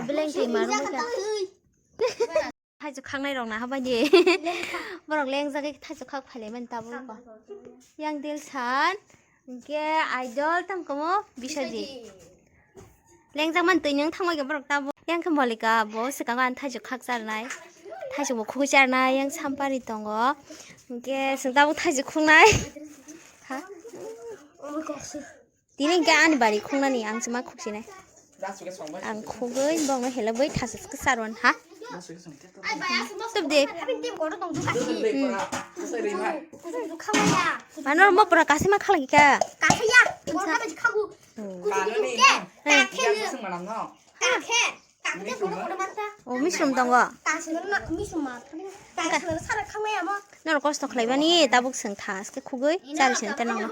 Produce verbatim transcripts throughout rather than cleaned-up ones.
Beleng twi maro wngkha. Thaichuk khangnai rok na habai di. Borok lengjagwi thaichuk khak phailai mani tabuk. Yang Dilsan, hwnkhe Idol, tamo komo Biswajit. Lengjak man twi nwng thangbai khe borok tabuk. Yang khe Molika bo swkango ang thaichuk khak charnai. Thaichuk bo khugui charnai yang Sampari tongo. Hwnkhe chwng tabuk thaichuk khungnai. Ha? Tini hwnkhe ani bari khungnani ang chuma khuksinai. Ang khugui bongno helogwi thaichuk khe charwan ha. Tubdi. Hmm. Manor mo pura kasima khalai kha. Kasaya. Borok kabai khagu. Hmm. Kuchuk kuchuk ke. Hmm. Kakhe. Kakhe. Kakhe borok borok manta. O misum tongo. Kasima misum ma. Kasima sara khangmaya mo. Noro kosto khlaibani tabuk chwng thaske khugui chari sini tenang.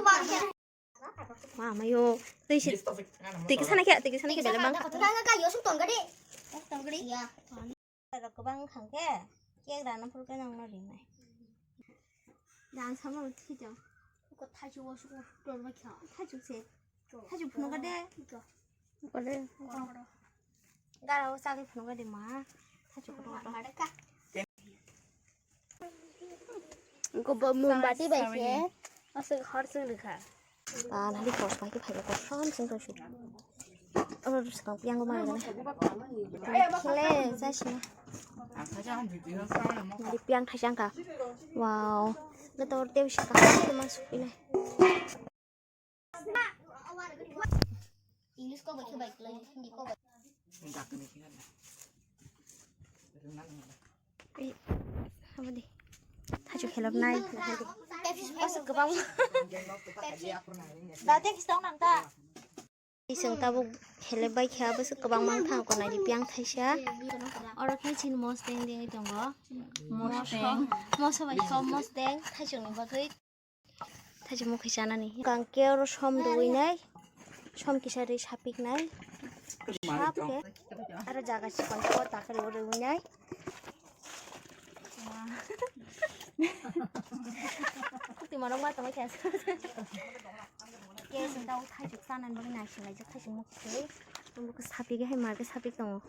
Ma mayo. Twi se. Twi kisa na kya, twi kisa na kya bela bang. Ga ga ga yosuk tong gade. Tong gade. Ya. Rok kwbang wngkha khe cake rana phuru khe nongno rinai. Dan sama thito. Ko thaichu o suko tor ba kha. Thaichu se. Thaichu phunuk de. Ore. Gara o chagwi phunuk de ma. Thaichu ko. Ko mombati bai se. Asuk hor sung rikha. Ah, nari kos pai ke phai kosom sing kosom. Oh, sekarang piang ko mana jana? Kele, saya sini. Nari piang thai sangka. Wow. Gator teu sih kak itu masuk ini. English ko baca baik lagi, Hindi ko baca. Ei, apa di? Thaichu khelok nai. Pepsi, Pepsi kwbang. Pepsi. Da, Pepsi tong nang ta. Iseng tabuk khelek bai kha, bwswk kwbang mang thang ko nai di piang thaisa. Oro khe chini mos teng tengwi tongo. Mos teng. Mos bai som mos teng, thaichung ni bagwi. Thaichuk mukhi chanani. Kangke oro som dui nai. Som kisa ri sapik nai. Sap khe. Aro jaga sikon ko takari oro wi nai. Kuti morok ma tongwi khe. Ke sing tau thaichuk chanani bagwi nai sing laijak thaichuk mukhi. Mukhi sapik hai mar khe sapik tongo.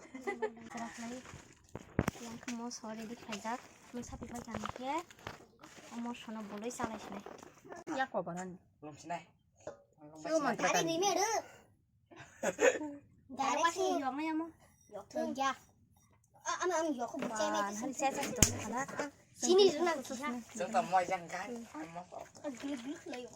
Yang khe moso ready khlaijak. Mui sapik bai kani khe. Omo sono boloi chalai sinai. Yak ko barani. Belum sinai. Belum mantra kali. Direct sini yok na yamo. Yok ya. Ama ang yok ko bocai me. Hari saya saya dong kana. Sini runa kisa. Serta mau yang kan. Gil gil layo.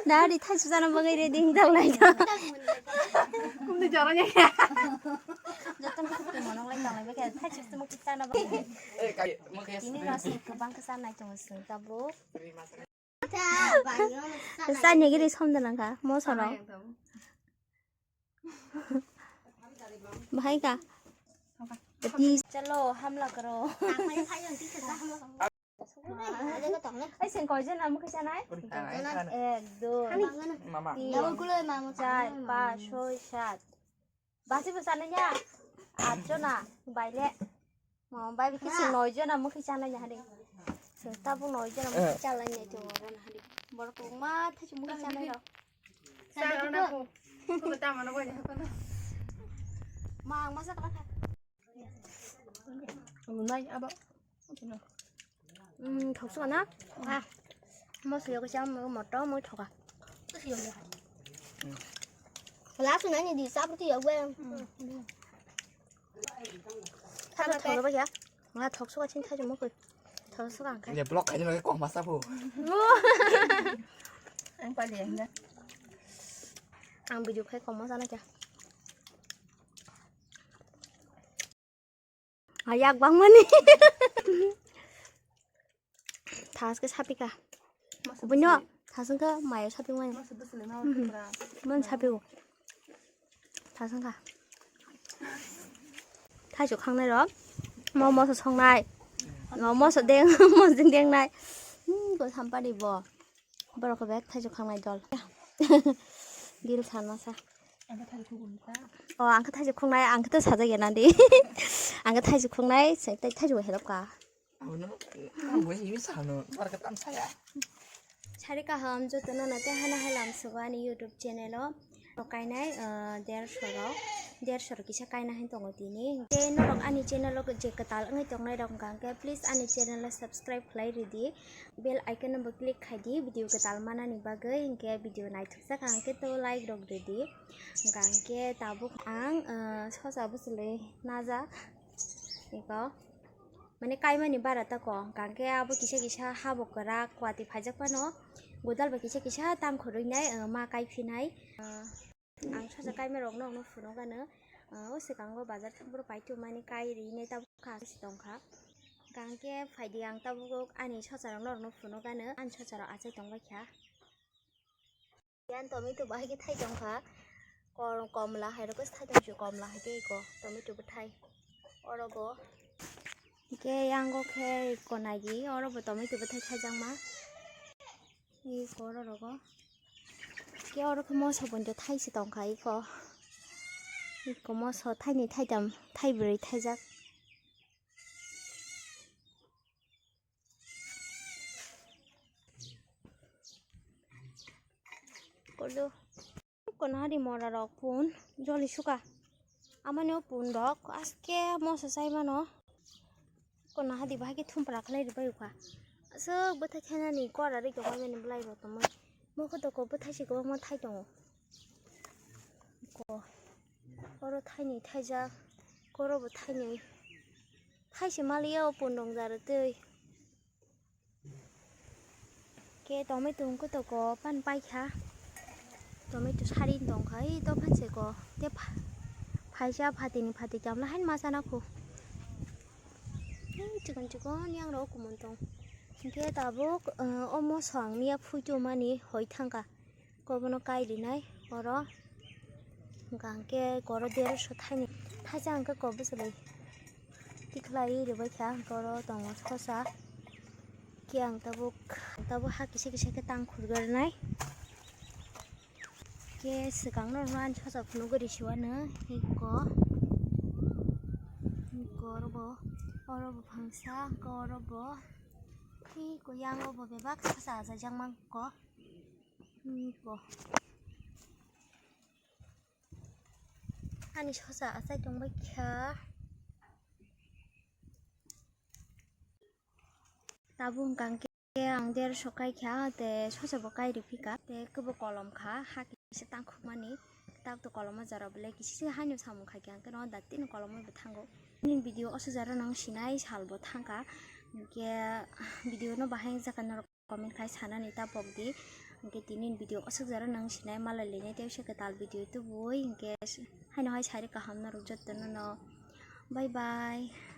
Dari thaisu jana bagwi ready wng tang lai. Kumni jorong ya. Joto ni khukti monong lai tang lai, thaisu tamo kita na bagwi. Ini rasa kebang kesan nai tong sing tabuk. Sanya giri som da nang kha, mo soro. Bahai kha. Chalo, hamla karo. Ai, sing koi jon amo kisa nai? Ek, dui, tin, char, panch, soi, sat. Basi bo sananya. At jona, baile. Mama bai bikhe sing noi jona mukhi chanai ya hari. Sing tabuk noi jona mukhi chanai ya to oro na hari. Borok ma thachi mukhi chanai ro. Sa ro na ko. Ko ta mano bai ha ko na. Ma ang masa kala kha. Nai abo. Hmm, thok suka na? Ah. Mo suyo ko cham mo moto mo thoka. Lasu nani di sabru ti yagwe. Thana thok ba ya. Nga thok suka chin thai mo ko. Thok suka ang khai. Ye block khai ni ko masa phu. Ang pali ang. Ang video khai ko masa na kya. Ayak bang mani. Thas ke sapika. Bunyo, thas ke mayo sapik mani. Mon sapik. Thas ka. Thaisu khangnai ro. Mo moso songnai. Mo moso deng, moso deng dengnai. Hmm, ko sampari bo. Borok bek thaisu khangnai dol. Dil san masa. Ang khe thaijwk khuknai ta. O, ang khe thaijwk khuknai, ang khe to sajak ya nadi. Ang khe thaijwk khuknai, se tei thaijwk helop ka. Abono, ang bo himi sano, bar khe tam saya. Sari kaham jotono no tei hana hai lam sugo ani YouTube channel o. Kainai, ah, dershorok, dershorok kisa kaina hai tongo tini. Tei norok ani channel o je kwtal wngwi tongnai rok hwnkha hwnkhe please ani channel o subscribe khlai ridi. Bell icon no bo click khai di video kwtal manani bagwi, hinkhe video naithokjak hwnkhe to like rok ridi. Hwnkha hwnkhe tabuk ang, ah, sosa bwchwlwi najak. Eko. Mane kaimani bara tako, hwnkha hwnkhe abo kisa kisa habo kwrak kwatwi phaijak phano, godal bai kisa kisa tang khurui nai, ah, ma kaiphinai. Ah, ang sosa kaima rokno phunukgano, ah, o swkango bazar thangphuru paithumani kai rinai tabuk kha se tongkha. Hwnkha hwnkhe phaidi ang tabuk ani sosa rokno phunukgano, ani sosa rok achai tongbaikha. Yan tomato bahai khe thai tongkha. Kor-, komla hai rokhe thai tongsi, komla hai khe eko tomato bwthai. Oro bo. Hwnkhe yango khe eko naidi, oro bo tomato bwthai thaijakma. Eko oro rogo. Hwnkhe oro khe moso poito thaisi tongkha eko. Eko moso thaini thaitam thaibrwi thaijak. Kolo. Kono hari mora rok pun joli suka. Amani o pun rok aske moso sai mano. Kono hadi bahai khe thumpra khlai rwbai ukha. Aswk bwthai thainani kora ri kwbai mani bwlai bo tongmani. Mokhe toko bwthai se kwbangma thai tongo. Ko, oro thaini thaijak, koro bo thaini. Thaise maliya o pun rong jaro twi. Ke tomato wngkhe toko pan paikha. Tomato sari tongkha, ei dophani seko. Te pha-, phaisa phatini phati chamla haino ma chana kho. Ei chikon chikon yang rok kumun tong. Hinkhe tabuk, eh, o moso ang miya phuitu mani hoi thangkha. Kobono kai rinai oro. Hwnkha hwnkhe koro derosho thaini. Thaisa hwnkhe koboswlwi tikhlai rwbaikha, hwnkhe oro tongo sosa. Khe ang tabuk, tabuk ha kisa kisa khe tang khurgarnai. Khe swkang norokno ani sosa phunugwi risiwano. Eko, eko oro bo, oro bo phangsa, hwnkhe oro bo, eko yango bo bebak sosa achaijak mangkha. Ani sosa achai tongbai kha. Tabuk hwnkha hwnkhe ang derosho kai kha, te sosa bo kai rw phi kha, te kwbo kolom kha, ha kisa tang khukmani, tabuk to kolom o jora belai kisa se haino samung khai kha, hwnkhe no da tini kolom o bo thango. Nini video o sujaro nang sinai sal bo thangkha, hwnkhe video no bahai wngjakha norok. Comment khai sanani ta pok di. Hwnkhe tini video aswk jora nang sinai malai linai tei se kwtal video tubui hwnkhe haino hai sari kaham norok jotono no. Bye bye.